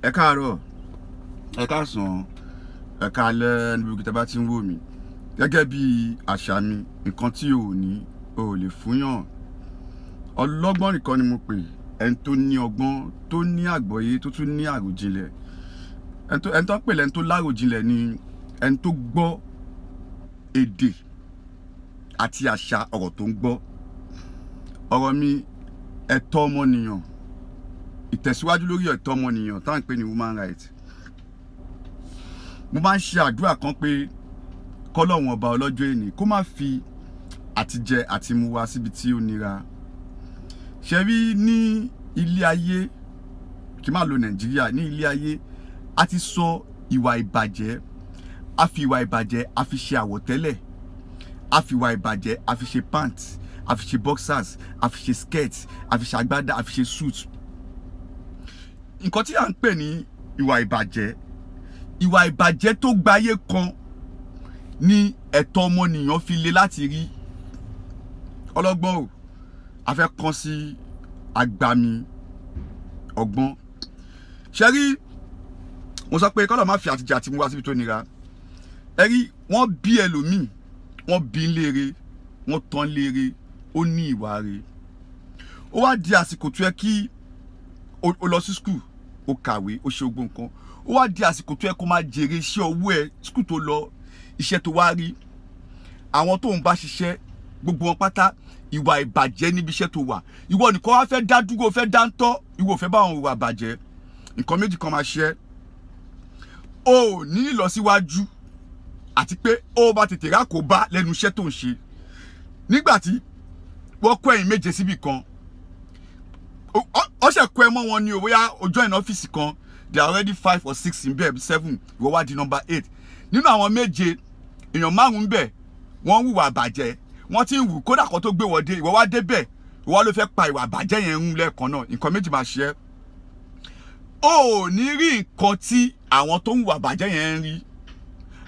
Ẹ káàárọ̀, ẹ káàsán, ẹ káalẹ́ níbi tí ẹ bá ti ń wò mí. Gẹ́gẹ́ bí àṣà mi, nǹkan tí o ò ní o ò lè fúnyàn. Ọlọ́gbọ́n nìkan ni mo pè, ẹni tó ní ọgbọ́n, tó ní àgbọ́yé, tó tún ní àròjinlẹ̀. Ẹni tó ń pè lẹ́ni tó láròjinlẹ̀ ni ẹni tó gbọ́ èdè àti àṣà ọ̀rọ̀ tó ń gbọ́. Ọ̀rọ̀ mi, ẹ̀tọ́ ọmọnìyàn, ìtẹ̀síwájú lórí ẹ̀tọ́ ọmọnìyàn tá à ń pè ní human right. Mo máa ń ṣe àdúrà kan pé kọ́lọ́hun ọba ọlọ́jọ́ èní kó má fi àtijẹ àti mu wá síbi tí ó nira. Ṣe rí, ní ilé ayé, kí n má lo Nàìjíríà, ní ilé ayé, a ti sọ ìwà ìbàjẹ́, a fi ìwà ìbàjẹ́, a fi ṣe àwọ̀tẹ́lẹ̀, a fi ìwà ìbàjẹ́, a fi ṣe pants, a fi ṣe boxers, a fi ṣe skirt, a fi ṣe agbádá, a fi ṣe suit. Nǹkan tí à ń pè ní ìwà ìbàjẹ́, ìwà ìbàjẹ́ tó gbayé kan ní ẹ̀tọ́ ọmọnìyàn fi le láti rí. Ọlọ́gbọ́n o, a fẹ́ kàn sí agbami ọgbọ́n. Ṣe rí, mo sọ pé kọ́lọ̀ má fi àtijọ́ àti mú wá síbi tó nira. Ẹ rí, wọ́n bí ẹlòmíì, wọ́n bí léere, wọ́n tán léere, ó ní ìwà rẹ̀. Ó wá di àsìkò tó yẹ kí o lọ sí school, o kàwé, o ṣe gbogbo nǹkan. Ó wá di àsìkò tó yẹ kó máa jèrè iṣẹ́ ọwọ́ ẹ, school tó lọ, iṣẹ́ tó wá rí. Àwọn tó ń bá ṣiṣẹ́, gbogbo wọn pátá, ìwà ìbàjẹ́ níbi iṣẹ́ tó wà. Ìwọ nìkan wá fẹ́ dá dúró, fẹ́ dá ń tọ́, ìwọ ò fẹ́ bá àwọn ìwà ìbàjẹ́. Nǹkan méjì kan máa ṣe é: o ò ní ìlọsíwájú, àti pé ó bá tètè rákòbá lẹ́nu iṣẹ́ tó ń ṣe. Nígbà tí wọ́n kó ẹ̀yin méje síbì kan, ó ṣe kó ẹ mọ́ wọn ni o, bóyá o join ọ́fíìsì kan, there are already five or six in bẹ́ẹ̀, seven, ìwọ wá di number eight. Nínú àwọn méje, èèyàn márùn-ún bẹ̀, wọ́n ń hùwà bàjẹ́, wọ́n ti ń wù kódà kan tó gbé wọ́n dé. Ìwọ wá débẹ̀, ìwọ ló fẹ́ pa ìwà bàjẹ́ yẹn ń lẹ́ẹ̀kan náà. Nǹkan méjì máa ṣe é: o ò ní rí nǹkan tí àwọn tó ń hùwà bàjẹ́ yẹn ń rí,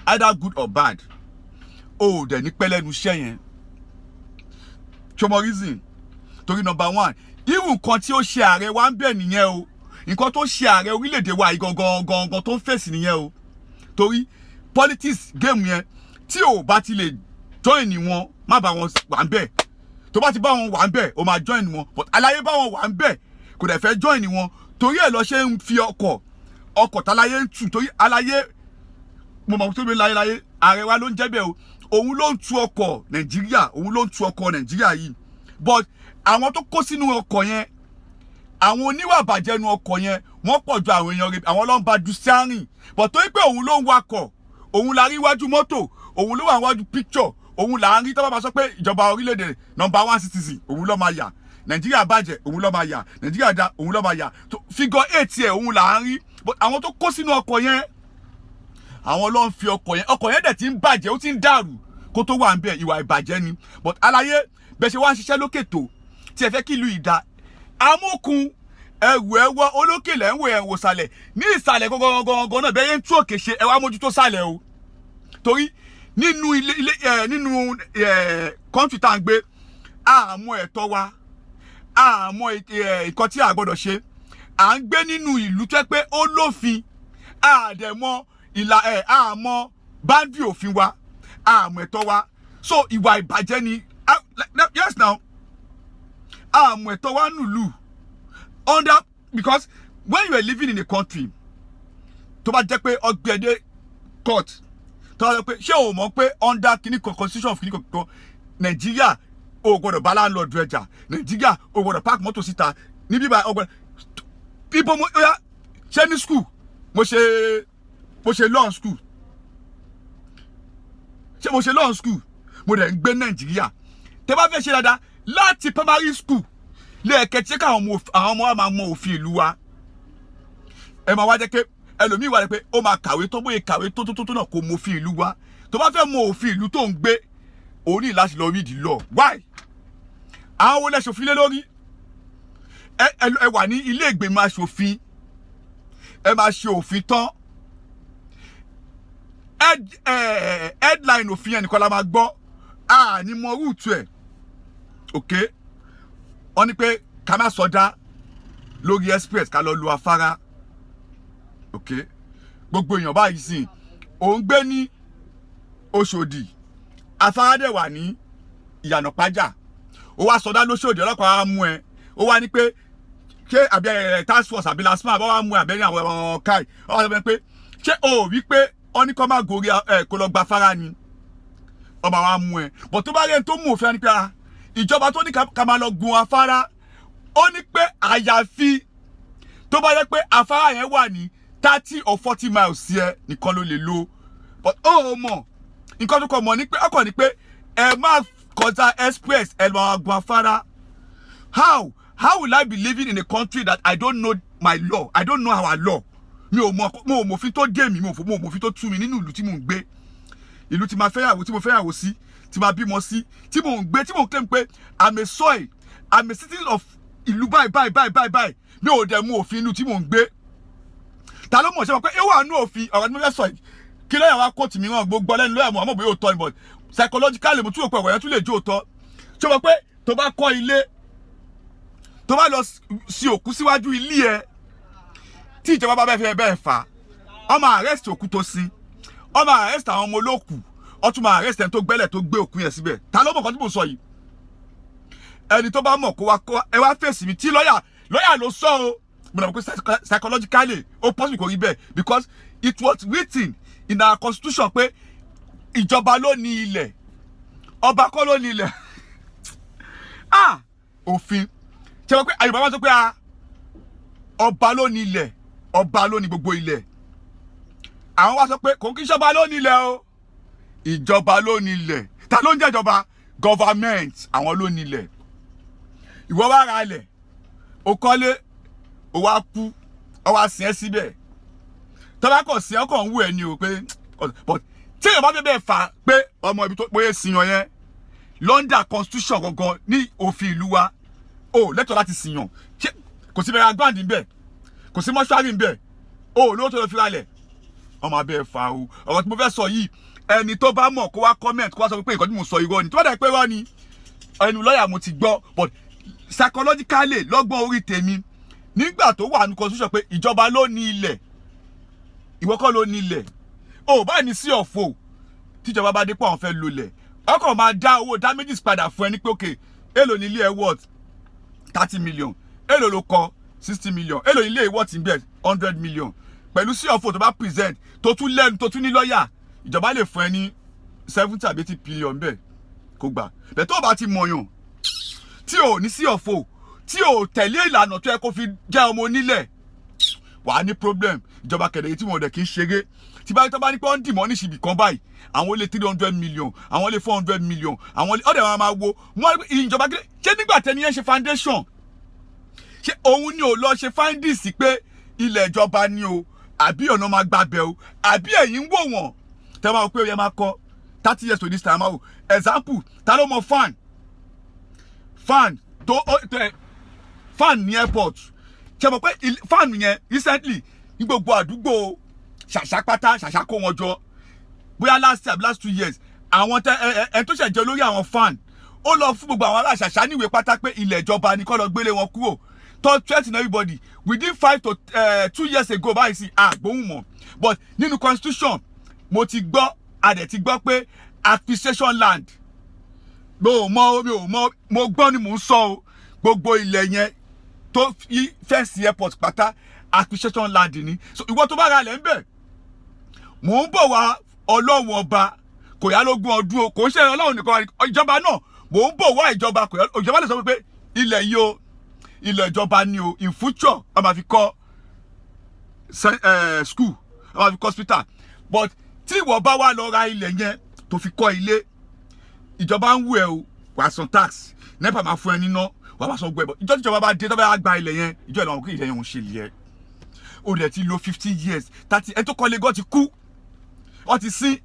either good or bad. O ò dẹ̀ ní pẹ́ lẹ́nu iṣẹ́ yẹn. Ṣọmọ reason? Torí number one, irú nǹkan tí ó ṣe ààrẹ wa ń bẹ̀ nìyẹn o. Nǹkan tó ṣe ààrẹ orílẹ̀-èdè wa yìí gangan gangan tó ń fèsì nìyẹn o. Torí politics game yẹn, tí o bá ti lè join wọn, má bá wọn wà ń bẹ̀. Tó bá ti bá wọn wà ń bẹ̀, o máa join wọn. But aláyé bá wọn wà ń bẹ̀, kò dẹ̀ fẹ́ join wọn. Torí ẹ̀ lọ ṣe ń fi ọkọ̀ táláyé ń tù. Torí aláyé, mo mọ̀ tó bí láyé láyé, ààrẹ wa ló ń jẹ́ bẹ́ẹ̀ o. Òun ló ń tu ọkọ̀ Nàìjíríà, òun ló ń tu ọkọ̀ Nàìjíríà yìí. But àwọn tó kó sínú ọkọ̀ yẹn, àwọn oníwà bàjẹ́ nu ọkọ̀ yẹn, wọ́n pọ̀ ju àwọn èèyàn rẹ̀. Àwọn ló ń ba du steering. But torí pé òun ló ń wakọ̀, òun la rí iwájú mọ́tò, òun ló wà wájú picture, òun là ń rí. Tọ́ba máa sọ pé ìjọba orílẹ̀-èdè, number one citizen, òun ló máa yà. Nàìjíríà bàjẹ́, òun ló máa yà. Nàìjíríà da, òun ló máa yà. Figure eight ẹ̀, òun là ń rí. But àwọn tó kó sínú ọkọ̀ yẹn, àwọn ló ń fi ọkọ̀ yẹn. Ọkọ̀ yẹn dẹ̀ ti ń bàjẹ́, ó ti ń dàrú kó tó wà ń bẹ̀. Ìwà ìbàjẹ́ ni. But aláyé bẹ́ẹ̀ ṣe wá ń ṣiṣẹ́ lókè tó tí ẹ fẹ́ kí ìlú ìdá amókun ẹrù ẹ wọ olókè lẹ́ ń wò, ẹ̀ wò sàlẹ̀. Ní ìsàlẹ̀ gangan gangan náà, bẹ́ẹ̀ yẹn ń tú òkè ṣe, ẹ wá mójútó sàlẹ̀ o. Torí nínú ilé ilé ẹ, nínú ẹ country tá à ń gbé, àmọ́ ẹ̀tọ́ wa, àmọ́ ẹ nǹkan tí a gbọ́dọ̀ ṣe. À ń gbé nínú ìlú tó yẹ pé ó lófin, àdẹ̀mọ́ ìlà ẹ̀, àmọ́ boundary òfin wa, àmọ́ ẹ̀tọ́ wa. So ìwà ìbàjẹ́ ni. Yes now, àmọ́ ẹ̀tọ́ wa nùlù under, because when you are living in a country, tó bá jẹ́ pé ọgbẹ́dẹ court, tó bá jẹ́ pé ṣé o mọ̀ pé under kìíní kan, constitution of kìíní kan, Nàìjíríà, o gbọ́dọ̀ bá landlord ẹ jà. Nàìjíríà, o gbọ́dọ̀ park mọ́tò síta níbí báyìí, o gbọ́dọ̀ ibo mo oya. Ṣé ní school, mo ṣe law school, ṣé mo ṣe law school, mo dẹ̀ ń gbé Nàìjíríà. Tẹ́ bá fẹ́ ṣe dáadáa, láti primary school lẹ́ẹ̀kẹ́ tí káwọn ọmọ, àwọn ọmọ wa máa mọ òfin ìlú wa. Ẹ máa wá jẹ́ pé ẹlòmíì wà pé ó máa kàwé tó, bóyá kàwé tó tó tó náà, kò mọ òfin ìlú wa. Tó bá fẹ́ mọ òfin ìlú tó ń gbé, òun ní láti lọ read the law. Why? Àwọn wo lẹ ṣòfin lé lórí? Ẹ wà ní ilé ìgbìmọ̀ aṣòfin, ẹ máa ṣe òfin tán, headline òfin yẹn nìkan la máa gbọ́, a ní mọ root ẹ̀. Ok, wọ́n ní pé ká má sọdá lórí express, ká lọ lu afárá. Ok, gbogbo èèyàn báyìí sìn, òun gbé ní Òṣòdì, afárá dẹ̀ wà ní Ìyànà Pájà, ó wá sọdá lóṣòdì, ọlọ́pàá wa mú ẹ. Ó wá ní pé ṣé àbí ẹ task force àbí LASTMA bá wà mú ẹ, àbí àwọn ọmọ káì, ó wá sọ fún ẹ pé ṣé o ò rí pé ọ ní kọ́ má gorí ẹ kó lọ gba afárá ni ọmọ wa mú ẹ? Bọ̀ tó bá rí ẹni tó mú òfin ni pé ah, ìjọba tó ní ká máa lọ gun afárá, ó ní pé àyàfi tó bá yẹ pé afárá yẹn wà ní 30 or 40 miles sí ẹ nìkan ló lè lò. But ó mọ̀ nǹkan tó kọ mọ̀ ní pé ọkọ̀ ní pé ẹ má kọjá express, ẹ lọ gun afárá. How will I be living in a country that I don't know my law? I don't know our law. Mi ò mọ̀, mo ò mọ̀fin tó dé mi, mo ò mọ̀fin tó tú mi nínú ìlú tí mò ń gbé, ìlú tí máa fẹ́yàwó, tí mo fẹ́yàwó sí, tí máa bímọ sí, tí mò ń gbé, tí mò ń claim pé I'm a soil, I'm a citizen of ìlú báyìí báyìí báyìí báyìí báyìí. Mi ò dẹ̀ mú òfin inú tí mò ń gbé. Ta ló mọ̀ ṣe mọ̀ pé ewu àánú òfin? Ọ̀rọ̀ tí mo fẹ́ sọ yìí, kí lọ́ọ̀yà wa kóòtù mìíràn gbogbo lẹ́nu lọ́ọ̀yà mọ̀, àmọ́ bóyá òótọ́ ni, but psychologically mo tún rò pé ọ̀rọ̀ yẹn tún lè jó òótọ́. Ṣé o mọ̀ pé tó bá kọ́ ilé, tó bá lọ sí òkú síwájú ilé ẹ, tí ìjọba bá bẹ́ẹ̀ fẹ́ bẹ́ẹ̀ fà á, ọmọ arrest òkú tó sin, ọmọ arrest àwọn ọmọ olókù, ó tún máa arrest ẹni tó gbẹ́lẹ̀ tó gbé òkú yẹn síbẹ̀? Ta ló mọ̀ kan tí mo sọ yìí? Ẹni tó bá mọ̀ kó wá kó ẹ wá fèsì mi. Tí lọ́yà ló sọ o, mo dàbọ̀ pé psychologically ó possible kò rí bẹ́ẹ̀, because it was written in our constitution pé ìjọba ló ní ilẹ̀, ọba kọ́ ló ní ilẹ̀. Ah, òfin ṣe wọ́n pé àyùbá máa sọ pé ah, ọba ló ní ilẹ̀, ọba ló ní gbogbo ilẹ̀. Àwọn wá sọ pé kò kí ṣọba ló ní ilẹ̀ o, ìjọba ló ní ilẹ̀. Ta ló ń jẹ́ ìjọba? Government, àwọn ló ní ilẹ̀. Ìwọ wá ra ilẹ̀, o kọ́lé, o wá kú, o wá sin ẹ́ síbẹ̀. Tọ́ba kọ̀ sí ọkọ̀ ń wù ẹ́ ni o pé, but tí èèyàn bá fẹ́ bẹ́ẹ̀ fà pé ọmọ ibi tó pé sìyàn yẹn, London constitution gangan ní òfin ìlú wa, o lẹ́tọ̀ọ́ láti sìyàn. Ṣé kò sí burial ground níbẹ̀? Kò sí mọ́ṣúárì níbẹ̀? O lówó tó lọ fi ralẹ̀, ọmọ abẹ́ fa o. Ọ̀rọ̀ tí mo fẹ́ sọ yìí, ẹni tó bá mọ̀ kó wá comment, kó wá sọ pé nǹkan tí mo sọ irọ́ ni. Tó bá dẹ̀ pé irọ́ ni, ẹnu lọ́ọ̀yà mo ti gbọ́. But psychologically, lọ́gbọ́n orí tèmi, nígbà tó wà ní constitution pé ìjọba ló ní ilẹ̀, ìwọ kọ́ ló ní ilẹ̀, o bá ní sí ọ̀fọ̀. Tíjọba bá dé pé àwọn fẹ́ lolẹ̀, ọkọ̀ máa dá owó damages padà fún ẹ ní pé okay, èlò ní ilé ẹ worth? 30 million. Èlò ló kọ? 60 million. Èlò ní ilé ẹ worth ń bẹ̀? 100 million. Pẹ̀lú sí ọ̀fọ̀ tó bá present, tó tún lẹ́nu, tó tún ní lọ́ọ̀yà, ìjọba lè fún ẹ ní 70 àbí 80 billion bẹ́ẹ̀ kó gbà bẹ́ẹ̀. Tó o bá ti mọ̀yàn, tí o ní sí ọ̀fọ̀, tí o tẹ̀lé ìlànà tó yẹ kó fi jẹ́ ọmọ onílẹ̀, wàá ní problem. Ìjọba kẹ̀dẹ̀ yìí tí wọn ò dẹ̀ kí ń ṣeré, tí bá tó bá ní pé wọ́n ń dìmọ́ ní ṣìbì kan báyìí, àwọn lé 300 million, àwọn lé 400 million, àwọn ọ̀dẹ̀ wọn máa wo wọn. Ìjọba kí ṣé nígbà tẹ́ni yẹn ṣe foundation, ṣé òun ni ò lọ ṣe findings pé ilẹ̀ ìjọba ni o, àbí ọ̀nà máa gbàbẹ̀ o, àbí ẹ̀yin ń wò wọ́n tẹ́ máa wò pé ó yẹ máa kọ́ 30 years to this time? Máa wò example, ta ló mọ fan tó fan ní airport? Ṣe mọ̀ pé fan yẹn recently ní gbogbo àdúgbò Ṣàṣà pátá, Ṣàṣà kó wọn jọ, bóyá last year, last 2 years, àwọn tẹ ẹ ẹ tó ṣẹ̀ jẹ́ olórí àwọn fan, ó lọ fún gbogbo àwọn ará Ṣàṣà níwèé pátá pé ilẹ̀ ìjọba ni, kó lọ gbélé wọn kúrò, tó threaten everybody within 5 to 2 years ago báyìí sí àgbóhùn mọ̀. But nínú constitution mo ti gbọ́, a dẹ̀ ti gbọ́ pé acquisition land, mi ò mọ̀, mi ò mọ̀, mo gbọ́ ni mò ń sọ o. Gbogbo ilẹ̀ yẹn tó yí fence airport pátá, acquisition land ni. So ìwọ tó bá ra ilẹ̀ ń bẹ̀, mò ń bọ̀ wá. Ọlọ́run ọba kò yá lógún ọdún o, kò ń ṣe Ọlọ́run nìkan, ìjọba náà. Mò ń bọ̀ wá ìjọba, kò yá, ìjọba lè sọ pé ilẹ̀ yìí o, ilẹ̀ ìjọba ni o, in future a máa fi kọ́ school, a máa fi kọ́ hospital. But tí ìwọ bá wá lọ ra ilẹ̀ yẹn tó fi kọ́ ilé, ìjọba ń wú ẹ o, wàá san tax, NEPA máa fún ẹ níná, wàá máa san gbọ́ ẹ bọ̀. Ìjọ tí ìjọba bá dé tó bá gba ilẹ̀ yẹn, ìjọ ìlànà kí ilẹ̀ yẹn ń ṣe ilẹ̀ o dẹ̀ ti lo 50 years, 30, ẹ tó kọ́ lé gan ti kú, wọ́n ti sí.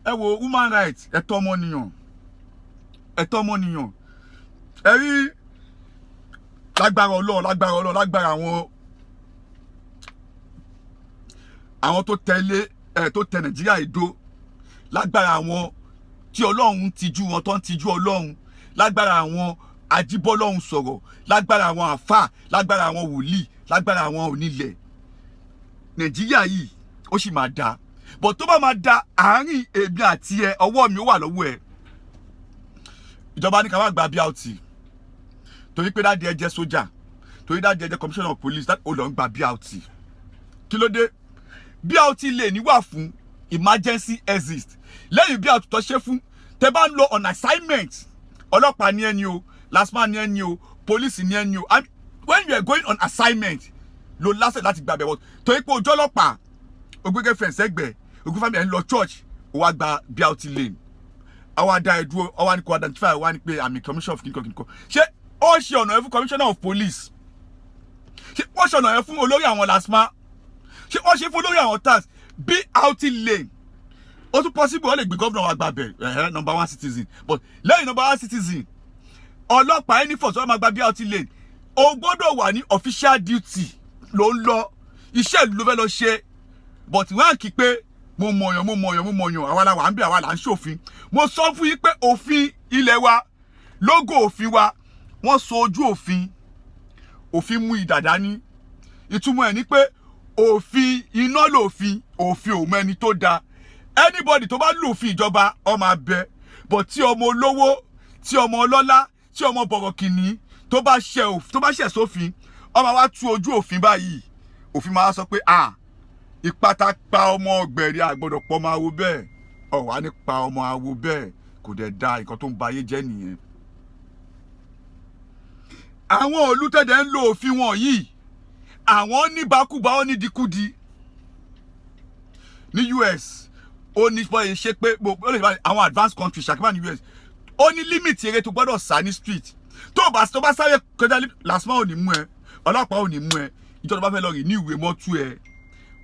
Ẹ wo human rights, ẹ̀tọ́ ọmọnìyàn, ẹ̀tọ́ ọmọnìyàn. Ẹ rí lágbára Ọlọ́run, lágbára Ọlọ́run, lágbára àwọn tó tẹ̀lé ẹ, tó tẹ Nàìjíríà ìdó, lágbára àwọn tí Ọlọ́run tijú wọn, tó ń tijú Ọlọ́run, lágbára àwọn ajíbọ́lọ́hun sọ̀rọ̀, lágbára àwọn àfà, lágbára àwọn wòlíì, lágbára àwọn onílẹ̀. Nàìjíríà yìí ó sì máa da, but tó bá máa da, àárín èmi àti ẹ, ọwọ́ mi ó wà lọ́wọ́ ẹ. Ìjọba ní ká wá gba BRT torí pé daddy ẹ jẹ́ sójà, torí daddy ẹ jẹ́ commissioner of police, ó lọ ń gba BRT. Kí ló dé? BRT lè ní wà fún emergency exit. Lẹ́yìn BRT tó ṣe fún, tẹ bá ń lọ on assignment, ọlọ́pàá ní ẹni o, LASTMA ní ẹni o, police ní ẹni o, and when you are going on assignment lo lásẹ̀ láti gbàbẹ̀ wọ́n. Torí pé ojú ọlọ́pàá, o gbé girlfriend sẹ́gbẹ̀ẹ́, o gbé family ẹ̀ ń lọ church, o wá gba BRT lane, àwa dá ẹ dúró, ọwá ní kò identify, wá ní pé àmì commissioner of kìnìkan kìnìkan. Ṣé ó ṣe ọ̀nà ẹ fún commissioner of police? Ṣé wọ́n ṣe ọ̀nà ẹ fún olórí àwọn LASTMA? Ṣé wọ́n ṣe fún olórí àwọn tax? BRT lane, ó tún possible, ó lè gbé gómìnà wa gbàbẹ̀, ẹ̀hẹ́, number one citizen. But lẹ́yìn number one citizen, ọlọ́pàá, any force wọ́n máa gba BRT lane, o gbọ́dọ̀ wà ní official duty, ló ń lọ, iṣẹ́ ìlú ló fẹ́ lọ ṣe. But wọ́n á kí pé mo mọ̀yàn, mo mọ̀yàn, mo mọ̀yàn, àwa la wà ń bí, àwa là ń ṣòfin. Mo sọ fún yín pé òfin ilẹ̀ wa, lógò òfin wa, wọ́n so ojú òfin, òfin mú idà dání. Ìtumọ̀ ẹ̀ ni pé òfin iná lòfin, òfin ò mọ ẹni tó da. Anybody tó bá lòfin ìjọba, ọmọ abẹ. But tí ọmọ olówó, tí ọmọ ọlọ́lá, tí ọmọ bọ̀rọ̀kìnní tó bá ṣẹ̀ sófin, ọmọ wa tú ojú òfin báyìí, òfin máa sọ pé, ah, ìpátá pa ọmọ ọgbẹ̀rì, àgbọ̀dọ̀ pọ̀ ọmọ awo bẹ́ẹ̀, ọ̀wá ní pa ọmọ awo bẹ́ẹ̀, kò dẹ̀ da. Nǹkan tó ń ba ayé jẹ́ nìyẹn. Àwọn olùtẹ̀dẹ̀ ń lo òfin wọn yìí, àwọn ní bakúba, ó ní dikúdi. Ní US, ó ní bọ́ ṣe pé ó lè bá àwọn advanced countries ṣàkíyàn. Ní US, ó ní limit eré tó gbọ́dọ̀ sá ní street. Tó bá sáré kọjá, LASTMA ò ní mú ẹ, ọlọ́pàá ò ní mú ẹ. Ìjọba bá fẹ́ lọ rìn ní ìwé mọ́tò ẹ,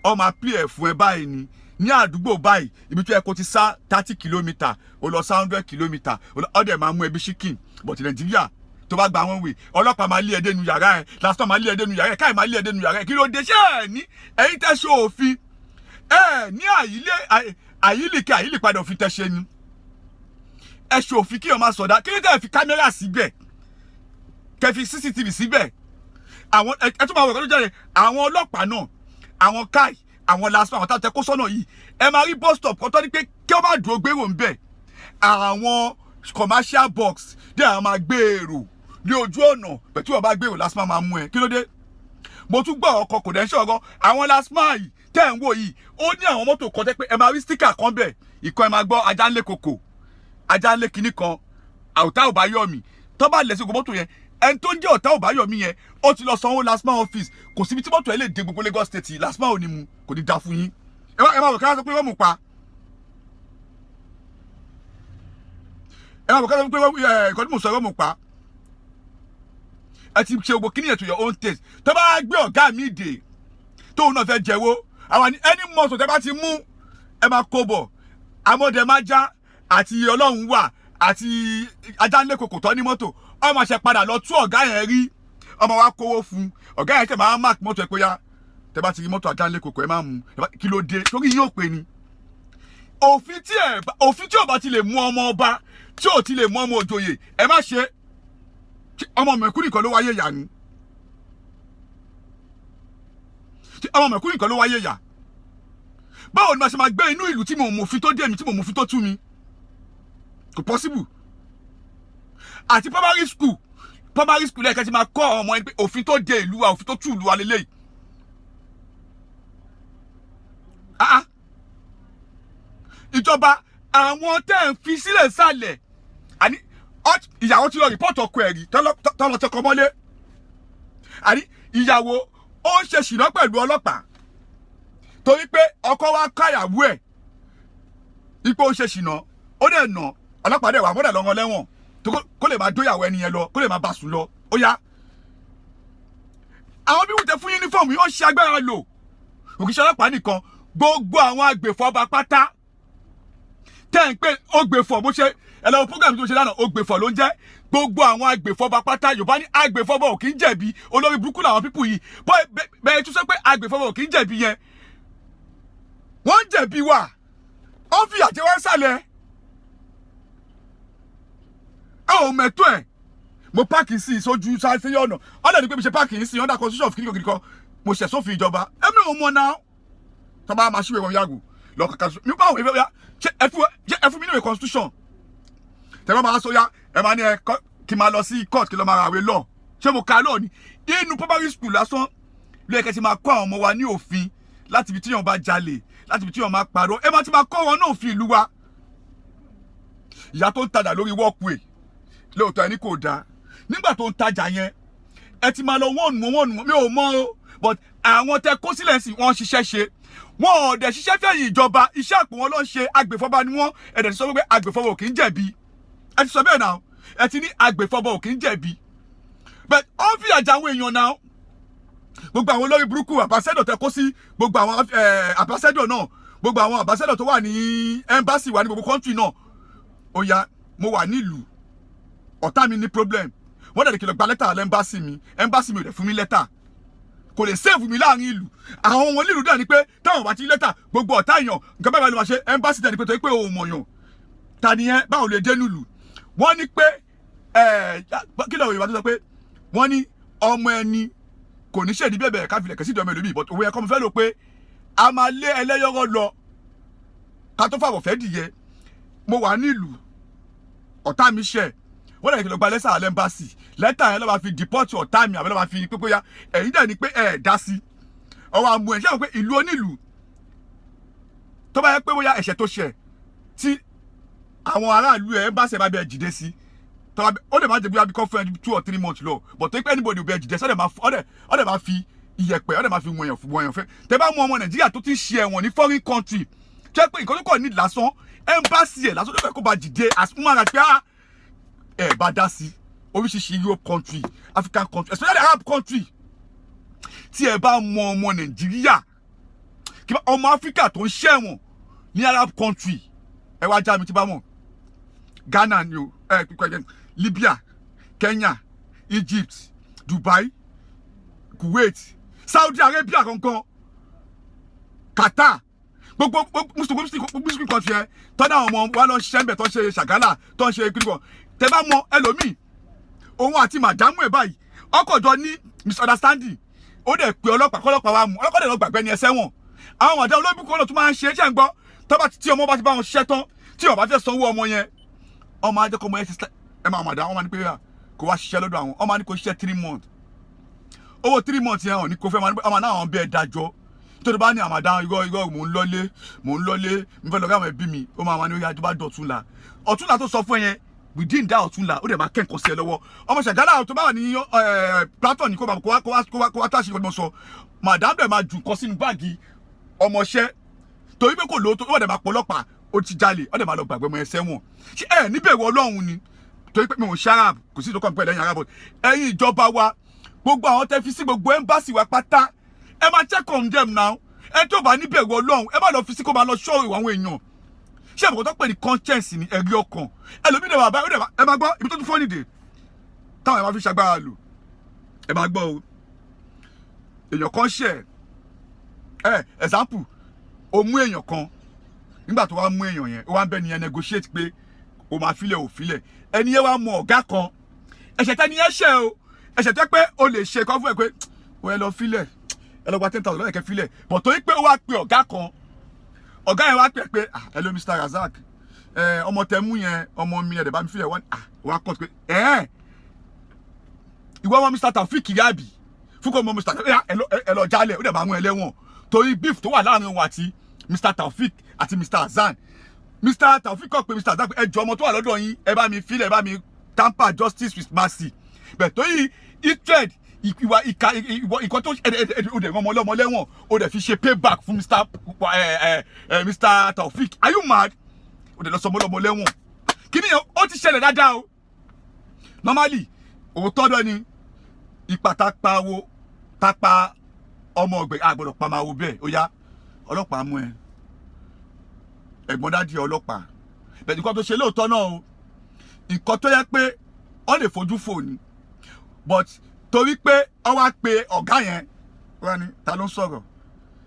ọ máa pè ẹ̀ fún ẹ báyìí ni. Ní àdúgbò báyìí, ibi tó yẹ kó ti sá 30 kilometre, ó lọ sá 100 kilometre, ó dẹ̀ máa mú ẹbí chicken. But Nàìjíríà, tó bá gba àwọn wè, ọlọ́pàá máa lé ẹ dénú yàrá ẹ, LASTMA máa lé ẹ dénú yàrá ẹ, káì máa lé ẹ dénú yàrá ẹ. Kí ló dé? Ṣé ẹ ní ẹ̀yin tẹ́ ṣe òfin, ẹ ní àyílìkẹ́ àyílìpadà òfin tẹ́ ṣe ni? Ẹ ṣe òfin kí ọ máa sọ̀dá, kí ló tẹ́ fi kámẹ́rà síbẹ̀, kẹ́ fi CCTV síbẹ̀? Àwọn ẹ tún máa wọ̀ kọ́ tó jáde, àwọn ọlọ́pàá náà, àwọn káì, àwọn LASTMA, àwọn táwọn tẹ kó sọ́nà yìí, ẹ máa rí bus stop kan tó ní pé kí wọ́n má dúró gbèrò ń bẹ̀. Àwọn commercial bus dé, àwọn máa gbé èrò ní ojú ọ̀nà pẹ̀tù. Wọ́n bá gbèrò, LASTMA máa mú ẹ. Kí ló dé? Mo tún gbọ́ ọkọ̀ kò dẹ́ ṣọ̀rọ̀. Àwọn LASTMA yìí tẹ́ ń wò yìí, ó ní àwọn mọ́tò kan tẹ́ pé ẹ máa rí sticker kan bẹ̀. Ìkan, ẹ máa gbọ́ ajá ń lé koko, ajá ń lé kinní kan, àwòtá ò bá yọ̀ mí. Tó bá lẹ̀ sí gbogbo mọ́tò yẹn, ẹni tó ń jẹ́ ọ̀tá ò bá yọ̀ mí yẹn, ó ti lọ sanwó LASTMA office. Kò síbi tí mọ́tò ẹ lè dé gbogbo Lagos State, LASTMA ò ní mu. Kò ní da fún yín. Ẹ má wò ká sọ pé wọ́n mú pa. Ẹ má wò ká sọ pé ẹ nǹkan tí mo sọ, wọ́n mú pa. Ẹ ti ṣe gbogbo kíní yẹn to your own taste. Tó bá gbé ọ̀gá mi dè, tóun náà fẹ́ jẹ́wọ́, àwọn ní ẹni mọ́tò tẹ́ bá ti mú, ẹ máa kó bọ̀. Amọ̀dẹ̀májá àti ọlọ́run wà àti ajánlé kòkò tọ́ ní mọ́tò, ọmọ ṣe padà lọ tú ọ̀gá yẹn rí, ọmọ wa kówó fún ọ̀gá yẹn, tẹ̀ máa mark mọ́tò ẹ pé yá, tẹ́ bá ti rí mọ́tò ajánlé kòkò, ẹ máa mú. Kí ló dé? Torí yín ò pé ni òfin tí ò bá ti lè mú ọmọ ọba, tí ò ti lè mú ọmọ òjòyè, ẹ má ṣe. Ọmọ mẹ̀kúnnù nìkan ló wáyé yà ni? Ọmọ mẹ̀kúnnù nìkan ló wáyé yà? Báwo ni màá ṣe máa gbé inú ìlú tí mo mọ òfin tó dé mi, tí mo mọ òfin tó tú mi? Kò possible. Àti primary school lẹ́ẹ̀kan ti máa kọ́ ọmọ ẹni pé òfin tó dé ìlú wa, òfin tó tú ìlú wa lélẹ́yìí. Ah ah. Ìjọba, àwọn tẹ́ ń fi sílẹ̀ sálẹ̀, àní ìyàwó ti lọ report ọkọ ẹ̀ rí, tọ́lọ́ tọkọ mọ́lé. Àní ìyàwó ó ń ṣe ṣìnà pẹ̀lú ọlọ́pàá, torí pé ọkọ wa káyàwó ẹ̀ ipò ó ń ṣe ṣìnà, ó dẹ̀ nà, ọlọ́pàá dẹ̀ wà mọ́dẹ̀ lọ́rọ̀ lẹ́wọ̀n kó lè máa dóyàwó ẹni yẹn lọ, kó lè máa bá sùn lọ. Ó yá, àwọn bí wọ́n tẹ fún uniform yóò ṣe agbára lò. Òkìṣẹ́ ọlọ́pàá nìkan, gbogbo àwọn agbèfọ́ba pátá tẹ́ ń pé ó gbèfọ̀, bó ṣe ẹ lọ́wọ́ program tó ṣe lánàá, ó gbèfọ̀ ló ń jẹ́. Gbogbo àwọn agbèfọ́ba pátá, Yorùbá ní agbèfọ́ba ò kì í jẹ̀bi, olórí burúkú làwọn people yìí. Bẹ́ẹ̀ tún sọ pé agbèfọ́ba ò kì í jẹ̀bi yẹn, wọ́n ń jẹ̀bi wà, ó ń fìyà jẹ wọ́n sálẹ̀. Ẹ ò mẹ̀tọ́ ẹ̀. Mo park sí sójú sáfẹ́ ọ̀nà, ọ̀nà ní pé mi ṣe park sí under constitution of kìnìkan kìnìkan, mo ṣẹ̀ sófin ìjọba, ẹ̀mí ò mọ̀ náà. Tó bá máa ṣíwèé wọn yàgò lọ kàkà mi báwo ìfẹ́ ya ṣé ẹ fún mi níwèé constitution tẹ bá máa sọ ya? Ẹ máa ní ẹ kí n máa lọ sí court, kí lọ máa ra àwé law. Ṣé mo ka law ni? Inú primary school lásán ló yẹ kẹ́ ti máa kọ́ àwọn ọmọ wa ní òfin, láti ibi tí yàn bá jalè, láti ibi tí yàn máa parọ́, ẹ máa ti máa kọ́ wọn náà òfin ìlú wa. Ìyá tó ń tajà lórí walkway, lóòótọ́ ẹni kò dáa. Nígbà tó ń tajà yẹn, ẹ ti máa lọ wọ́ọ̀nù wọn, wọ́ọ̀nù wọn. Mi ò mọ̀ o, but àwọn tẹ kó sílẹ̀ sí wọ́n ṣiṣẹ́ ṣe, wọn ò dẹ̀ ṣiṣẹ́ fẹ̀yìn ìjọba, iṣẹ́ àpò wọn ló ń ṣe. Agbèfọ́ba ni wọ́n. Ẹ dẹ̀ ti sọ pé agbèfọ́ba ò kì í jẹ̀bi. Ẹ ti sọ bẹ́ẹ̀ náà, ẹ ti ní agbèfọ́ba ò kì í jẹ̀bi, but ó ń fìyà jẹ àwọn èèyàn náà. Gbogbo àwọn olórí burúkú ambassador tẹ kó sí, gbogbo àwọn ambassador náà, gbogbo àwọn ambassador tó wà ní embassy wa ní gbogbo country náà, ó yá, mo wà nílùú, ọ̀tá mi ní problem, wọ́n dẹ̀ kìlọ̀ gba lẹ́tà lẹ́mbásì mi, embassy mi ò dẹ̀ fún mi lẹ́tà, kò lè save mi láàrin ìlú. Àwọn ọmọ nílùú dẹ̀ ni pé táwọn bá ti lẹ́tà, gbogbo ọ̀tá èèyàn, nǹkan bẹ́ẹ̀ bá ló máa ṣe. Embassy dẹ̀ ni pé torí pé òun mọ̀yàn ta ni ẹ, báwo lè dé nílùú? Wọ́n ní pé kí lóò Yorùbá tó sọ pé wọ́n ní ọmọ ẹni kò ní ṣèdí bẹ̀bẹ̀ káfílẹ̀ kẹ́sì ìdánwò ẹlòmíì, but òwe ẹ̀kọ́ mi fẹ́ lò pé a máa lé ẹlẹ́yọ̀rọ̀ lọ ká tó fàwọ̀ fẹ́ dìyẹ. Mo wà nílùú, ọ̀tá mi ṣẹ̀, wọ́n dẹ̀ kí lọ gba lẹ́tà l'embassy. Lẹ́tà yẹn ló máa fi deport ọ̀tá mi, àbí ló máa fi pé bóyá ẹ̀yin dẹ̀ ni pé ẹ̀ dá sí ọwọ́ àmú ẹ̀. Ṣé àwọn pé ìlú onílùú, tó bá yẹ pé bóyá ẹ̀ṣẹ̀ tó ṣẹ̀ tí àwọn aráàlú ẹ̀ embassy ẹ̀ bá bẹ̀ jìde sí, tó bá ó lè má jẹ́ bóyá bí kò fún ẹ 2 or 3 months lọ, but tó pé anybody bẹ̀ jìde sí, ọ̀dẹ̀ máa fi iyẹ̀pẹ̀, ọ̀dẹ̀ máa fi wọ̀nyàn wọ̀nyàn fẹ́. Tẹ́ bá mú ọmọ Nàìjíríà tó ti ń ṣe ẹ̀wọ̀n ní foreign country, jẹ́ pé nǹkan tó kọ̀ ní lásán, embassy ẹ̀ lásán ló fẹ́ kó bá jìde as human rights, pé ah, ẹ bá dá sí. Oríṣiríṣi Europe country, African country, especially Arab country, tí ẹ bá mọ ọmọ Nàìjíríà, kí ọmọ Áfíríkà tó ń ṣẹ̀wọ̀n ní Arab country, ẹ wá já mi tí bá mọ̀. Ghana ni o, ẹ pípẹ́ Libya, Kenya, Egypt, Dubai, Kuwait, Saudi Arabia gangan, Qatar, gbogbo Muslim country yẹn tọ́jú àwọn ọmọ wa lọ ṣiṣẹ́ ń bẹ̀, tó ń ṣe ṣàgálà, tó ń ṣe kíríkọ̀. Tẹ bá mọ ẹlòmíì, òun àti madam ẹ̀ báyìí ọkọ̀jọ ní misunderstanding, ó dẹ̀ pé ọlọ́pàá, kọ́lọ́pàá wa mú ọlọ́pàá, dẹ̀ lọ gbàgbẹ́ ní ẹsẹ̀ wọn. Àwọn madam olóògùn kan náà tún máa ń ṣe é. Ṣe ń gbọ́? Tọ́ba tí ọmọ bá ti bá wọn ṣiṣẹ́ tán, tí ó bá fẹ́ sanwó ọmọ yẹn, ọmọ ajẹ́kọ̀ ọmọ yẹn ṣe ẹ máa madam, ọmọ ní pé kó wá ṣiṣẹ́ lọ́dọ̀ àwọn, ọmọ ní kó ṣiṣẹ́ 3 months. Owó 3 months yẹn hàn ní kó fẹ́, ọmọ náà àwọn bẹ́ẹ̀ dájọ́ tó bá ní àmàdá irọ́ irọ́, mò ń lọ́lé, mò ń lọ́lé, mo fẹ́ lọ rí àwọn ẹbí mi. Ó máa wá ní ó yá, tó bá dọ̀túnla, ọ̀túnla tó sọ fún ẹ yẹn, within that ọ̀túnla, ó dẹ̀ máa kẹ́ nǹkan sí ẹ lọ́wọ́. Ọmọ ṣàgálà tó bá wà ní platform ní kó wá kó wá kó wá kó wá táṣì kó sọ, madam dẹ̀ máa jù nǹkan sínú báàgì ọmọọṣẹ́ torí pé kò lóò tó, ó dẹ̀ máa pọlọ́pàá, ó ti jalè, ó dẹ̀ máa lọ gbàgbé ọmọ ẹsẹ̀ wọn. Ṣé ẹ níbẹ̀rù Ọlọ́run ni? Torí pé mi ò ṣe Arab, kò sí ìdókòwò pẹ̀lú ẹ̀yìn Arab. Ẹ̀yin ìjọba wa, gbogbo àwọn tẹ́ fi sí gbogbo embassy wa pátá, ẹ máa check on them now. Ẹ tó bá níbẹ̀rù Ọlọ́run, ẹ má lọ fi sí kó máa lọ ṣọ́ ìwà àwọn èèyàn. Ṣé àbùkù tó pè ní conscience ní ẹ̀rí ọkàn ẹlòmíì dẹ̀ wà báyìí? Ẹ máa gbọ́ ibi tó tún fọ́ nìdè táwọn ẹ̀ máa fi ṣagbára lò. Ẹ máa gbọ́ o, èèyàn kan ṣẹ̀ ẹ, example, o mú èèyàn kan. Nígbà tó wá mú èèyàn yẹn, ó wá ń bẹ́ nìyẹn negotiate pé o máa filẹ̀, ò filẹ̀. Ẹni yẹn wá mọ ọ̀gá kan, ẹ̀ṣẹ̀ tẹ́ni yẹn ṣẹ̀ o, ẹ̀ṣẹ̀ tẹ́ pé o lè ṣe kọ́ fún ẹ pé o ẹ lọ filẹ̀, ẹ lọ gba 10,000 lọ́yẹ̀kẹ́ filẹ̀, but torí pé ó wá pe ọ̀gá kan, ọ̀gá yẹn wá pè pé, "Ah, hello Mr. Razak, ẹ ọmọ tẹ mú yẹn, ọmọ mi, ẹ̀ dẹ̀ bá mi filẹ̀." Wọ́n ah, wá kọ́ pé ẹ̀ ìwọ ọmọ Mr. Taofik Yabi fún kọ́ ọmọ Mr. Taofik, ẹ lọ jálẹ̀. Ó dẹ̀ máa mú ẹ lẹ́wọ̀n torí beef tó wà láàrin òun àti Mr. Taofik àti Mr. Hasan. Mr. Taofik kọ̀ pé Mr. Hasan pé ẹ jọ, ọmọ tó wà lọ́dọ̀ yín, ẹ bá mi filẹ̀, ẹ bá mi tamper justice with mercy. Bẹ̀ torí hatred, ìwà ìka, ìwọ ìkan tó ẹ ẹ ẹ o dẹ̀ rán ọmọ ọlọ́mọ lẹ́wọ̀n, o dẹ̀ fi ṣe payback fún Mr. ẹ ẹ Mr. Taofik. Are you mad? O dẹ̀ lọ sọ ọmọ ọlọ́mọ lẹ́wọ̀n. Kí ni ó ti ṣẹlẹ̀ dáadáa o. Normally, òótọ́ dọ́ ni ipa tápá wo tápá ọmọ ọgbẹ àgbọ́dọ̀ pa máa wo bẹ́ẹ̀. Ó yá, ọlọ́pàá mú ẹ, ẹ̀gbọ́n daddy ọlọ́pàá bẹ́ẹ̀. Nǹkan tó ṣe lóòótọ́ náà o, nǹkan tó yẹ pé ọ lè fojú fò ni, but torí pé ọ wá pe ọ̀gá yẹn, wọ́n ní ta ló ń sọ̀rọ̀?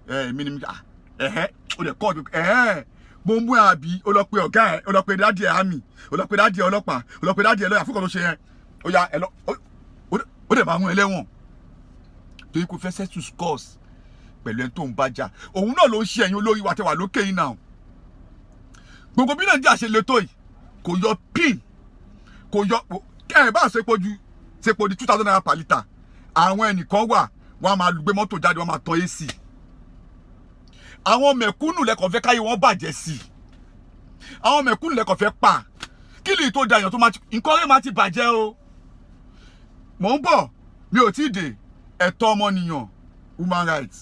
Ẹ èmi ni mi. Ah, ẹ̀hẹ́, ó lè kọ́ ọ̀dọ̀ ẹ̀hẹ́, mo mú ẹ àbí? Ó lọ pe ọ̀gá ẹ, ó lọ pe daddy ẹ àmì, ó lọ pe daddy ẹ ọlọ́pàá, ó lọ pe daddy ẹ lọ́yà fún kan tó ṣe yẹn. Ó yá, ẹ lọ, ó dẹ̀ máa mú ẹ lẹ́wọ̀n torí kò fẹ́ settle scores. Pẹ̀lú ẹni tó ń bá jà, òun náà ló ń ṣe ẹ̀yin olórí wa tẹ́ wà lókè yìí náà. Gbogbo bí Nàìjíríà ṣe le tó yìí, kò yọ pin, kò yọ kẹ́ ẹ̀ bá ṣepo ju ṣepo di ₦2,000 per litre, àwọn ẹnìkan wà, wọ́n á máa gbé mọ́tò jáde, wọ́n á máa tan AC. Àwọn mẹ̀kúnnù lẹ́kọ̀ọ́ fẹ́ káyé wọn bàjẹ́ sí i. Àwọn mẹ̀kúnnù lẹ́kọ̀ọ́ fẹ́ pa kí lè tó da èèyàn tó máa ti nǹkan rẹ̀ máa ti bàjẹ́ o. Mò ń bọ̀, mi ò tí ì dé. Ẹ̀tọ́ ọmọnìyàn, human rights.